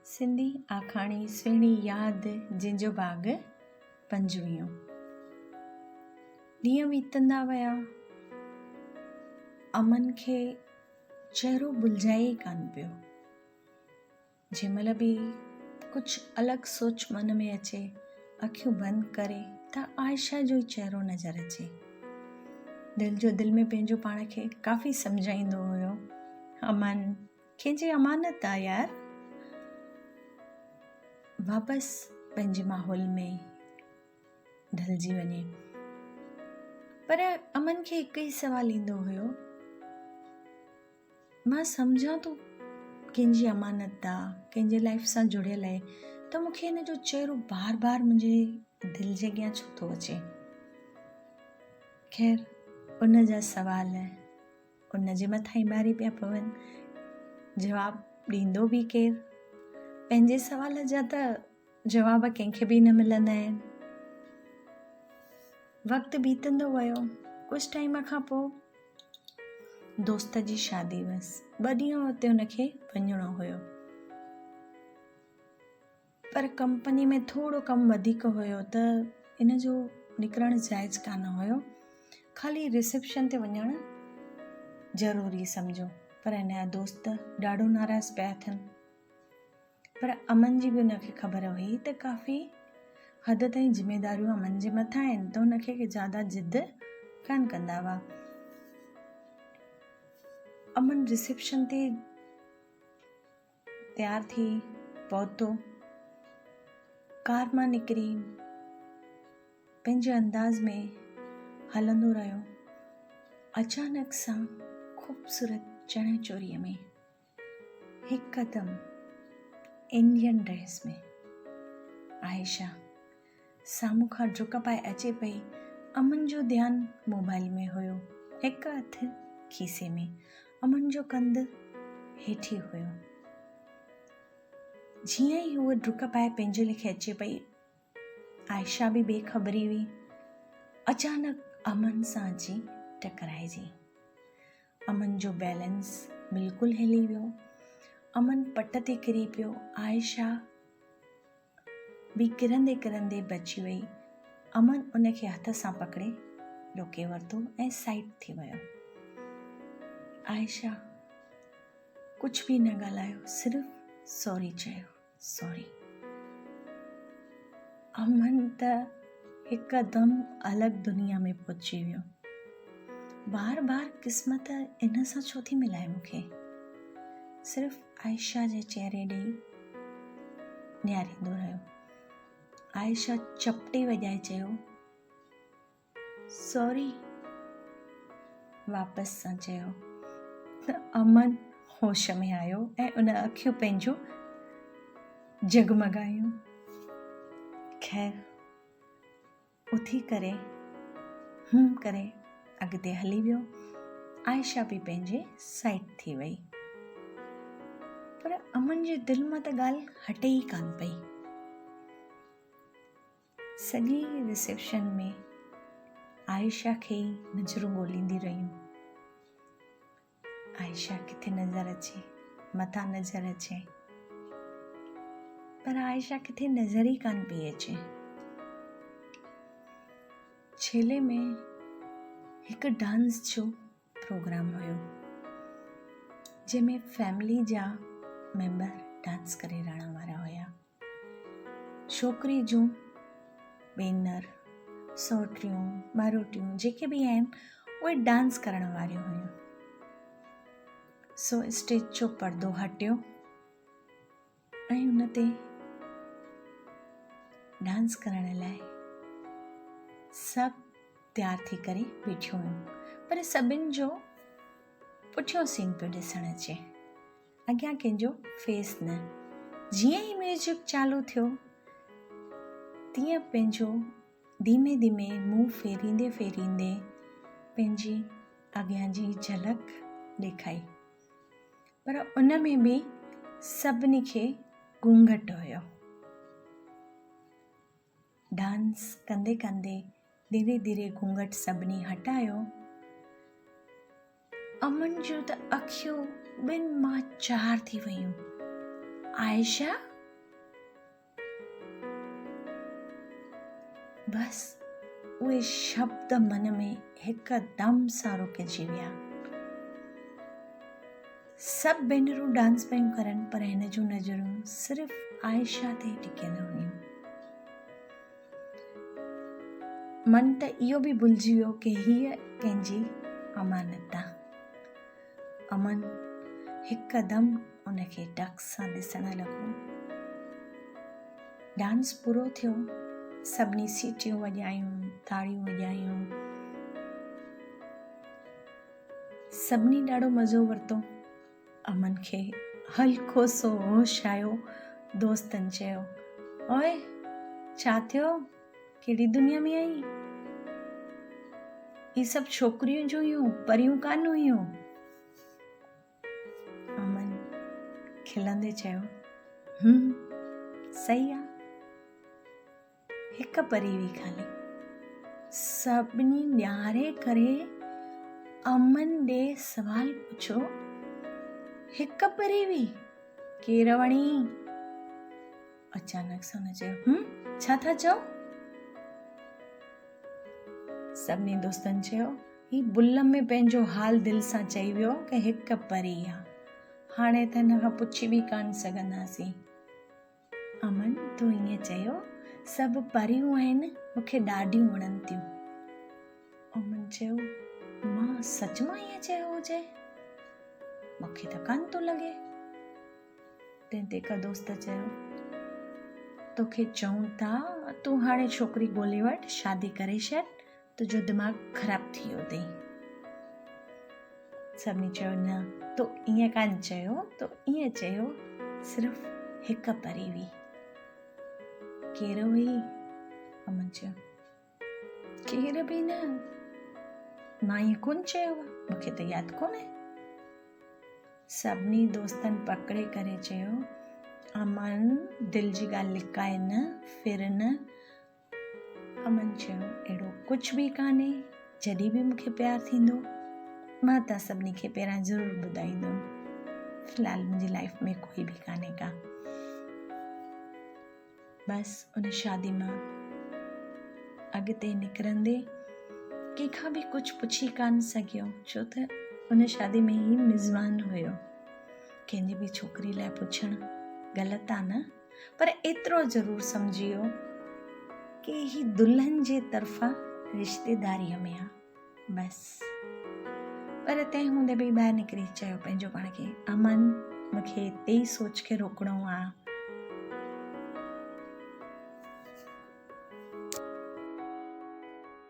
سنڌي آکاڻي سهڻي ياد جنهن جو ڀاڳ پنجويهون. ڏينهن ويتندا ويا. امن کي چهرو ڀلجائي ئي ڪانه پيو. جنهن مهل به ڪجهه الڳ سوچ من ۾ اچي، اکيون بند ڪري ته عائشه جو ئي چهرو نظر اچي. دل جو دل ۾ پنهنجو پاڻ کي ڪافي سمجهائيندو هيو، امن ڪنهن جي امانت آ يار. واپس پنهنجي ماحول ۾ ڍلجي وڃي. پر امن کي هڪ ئي سوال ايندو هيو، مان سمجهان ٿو ڪنهن جي امانت آ، ڪنهن جي لائف سان جڙيل آهي ته مون کي هن جو چهرو بار بار منهنجي دل جي اڳيان ڇو ٿو اچي؟ خير ان جا سوال ان جي مٿان ئي ٻاري پيا پون. جواب ڏيندو به ڪير؟ پنهنجي سوال جا ته جواب ڪنهن کي به نه ملندا آهن. وقت بيتندو ويو. ڪجهه ٽائيم کان پوء دوست جي شادي هئس. ٻه ڏينهن اتي هن کي وڃڻو هيو. پر ڪمپني ۾ ٿورو ڪم وڌيڪ هيو ته ان جو نڪرڻ جائز ڪانه هيو. خالي رسيپشن تي وڃڻ ضروري سمجهيو. پر هن جا دوست ڏاڍو ناراض پيا ٿين. پر امن جي به ان کي خبر هئي ته ڪافي حد تائين ذميداريون امن جي مٿان آهن ته هن کي زياده ضد ڪانه ڪندا هئا. امن رسيپشن تي تيار ٿي پهتو. ڪار مان نڪري پنهنجي انداز ۾ هلندو رهيو. اچانڪ سان خوبصورت چڻي چوريء ۾ هڪدم انڊين ڊريس ۾ عائشه سامهون کان ڊڪ پائي اچي پئي. امن جو ڌيان موبائل ۾ هيو. هڪ هٿ کيسي ۾. امن جو ڪنڌ هيٺ ئي هيو. جيئن ئي هوء ڊڪ پائي پنهنجي ليکي اچي پئي، عائشه به بي خبري هئي. اچانڪ امن سان اچي ٽڪرائجي. امن جو بيلنس بلڪل هلي ويو. امن پٽ تي ڪري پيو. عائشه به ڪرندي ڪرندي بچي وئي. امن ان کي هٿ سان پڪڙي روڪي ورتو ۽ سائيڊ ٿي ويو. عائشه ڪجهه به نه ڳالهايو صرف سوري چيو، سوري. امن ته هڪدم الڳ دنيا ۾ پهچي ويو. بار بار قسمت ان سان ڇو ٿي ملائي مون کي؟ صرف عائشه جي چهري ڏي نهاريندو رهيو. عائشه چپٽي وڄائي چيو، سوري. واپس سان چيو ته امن هوش ۾ آيو ۽ ان اکيون پنهنجون جڳمڳايون. خير اٿي ڪري هم ڪري اڳتي هلي ويو. عائشه به پنهنجي سائيڊ ٿي وئي. پر امن جي دل مان ته ڳالهه هٽي ئي ڪانه پئي. سڄي رسيپشن ۾ عائشه کي ئي نظرون ڳوليندي رهيون. عائشه ڪٿي نظر اچي، متان نظر اچي. پر عائشه ڪٿي نظر ئي ڪانه پئي اچي. ڇيلي ۾ هڪ ڊانس جو پروگرام هيو، جنهن ۾ فيملي جا ميمبر ڊانس ڪري رهڻ وارا هيا. ڇوڪري جون ڀينر، سئوٽيون، ماروٽيون جيڪي به آهن اهي ڊانس ڪرڻ واريون هيون. سو اسٽيج جو پردو هٽيو ۽ ان تي ڊانس ڪرڻ لاء سڀ تيار ٿي ڪري بيٺيون هيون پر سڀن جو پٺيون سين پيو ڏسڻ اچي. اڳيان ڪنهن جو فيس نه. جيئن ئي ميوزڪ چالو ٿيو تيئن پنهنجو ڌيمي ڌيمي منهن ڦيريندي ڦيريندي پنهنجي اڳيان جي جهلڪ ڏيکائي. پر ان ۾ به سڀني کي گهونگهٽ هيو. ڊانس ڪندي ڪندي ڌيري ڌيري گهونگهٽ سڀني هٽايو. امن جون ته اکيون ٻن مان چار ٿي ويون. عائشه! بس اهي شبد من ۾ هڪدم سان رڪجي ويا. سڀ ڀينرون ڊانس پيون ڪرن پر هن جون نظرون صرف عائشه تي ئي ٽڪيل هيون. من ته اهو به ڀلجي ويو ڪي هيء ڪنهن جي امانت آ. امن هڪدم ان کي ٽڪ سان ڏسڻ لڳو. ڊانس پورو ٿيو. سڀني سيٽيون وڄايون، تاڙيون وڄايون. سڀني ڏاڍو مزو ورتو. امن کي هلڪو سو هوش آيو. دوستن چيو، اوئي ڇا ٿيو؟ ڪهڙي دنيا ۾ آهين؟ هي سڀ ڇوڪريون جون هيون، پريون ڪانه هيون. امن کلندي چيو، هم، صحيح آ. هڪ پري هئي خالي. سڀني نهاري ڪري امن ڏي سوال پڇيو، هڪ پري هئي؟ ڪير وڻي؟ اچانڪ سان هن چيو، هم، ڇا ٿا چئو؟ سڀني دوستن چيو، هي بل ۾ پنهنجو حال دل سان چئي ويو ڪه هڪ پري آ. هاڻي ته هن کان پڇي به ڪانه سگهنداسين. امن، تو ائين چيو، سڀ پريون آهن، مون کي ڏاڍيون وڻن ٿيون. امن چيو، مان سچ مان ائين چيو هجي؟ مون کي ته ڪانه ٿو لڳي. تنهن تي هڪ دوست چيو، توکي چئون ٿا تون هاڻي ڇوڪري ڳولي وٺ، شادي ڪري ڇڏ، تنهنجو دماغ خراب ٿي ويو اٿئي. سڀني چيو، نه تو ائين ڪانه چيو، تو ائين چيو صرف هڪ پري هئي. ڪير هئي؟ امن چيو، ڪير به نه، مان ائين ڪونه چيو آهي، مون کي ته ياد ڪونهي. سڀني دوستن پڪڙي ڪري چيو، امن دل جي ڳالهه لڪائي نه، ڦر نه. امن چيو، اهڙو ڪجهه به ڪانهي، جڏهن به مون کي پيار ٿيندو، مان توهان سڀني کي پهريان ضرور ٻڌائيندم. في الحال منهنجي لائيف ۾ ڪوئي به ڪانهي ڪا. بس ان شادي مان اڳتي نڪرندي ڪنهن کان به ڪجهه پڇي ڪانه سگهيو ڇو ته ان شادي ۾ هي مزمان هيو. ڪنهن جي به ڇوڪري لاء پڇڻ غلط آ نه پر ايترو ضرور سمجهي ويو ڪي هي دلهن جي طرفان رشتيداريء ۾ آ بس. پر تنهن هوندي به ٻاهر نڪري چيو پنهنجو پاڻ کي امن مون کي اتي ئي سوچ کي روڪڻو آ.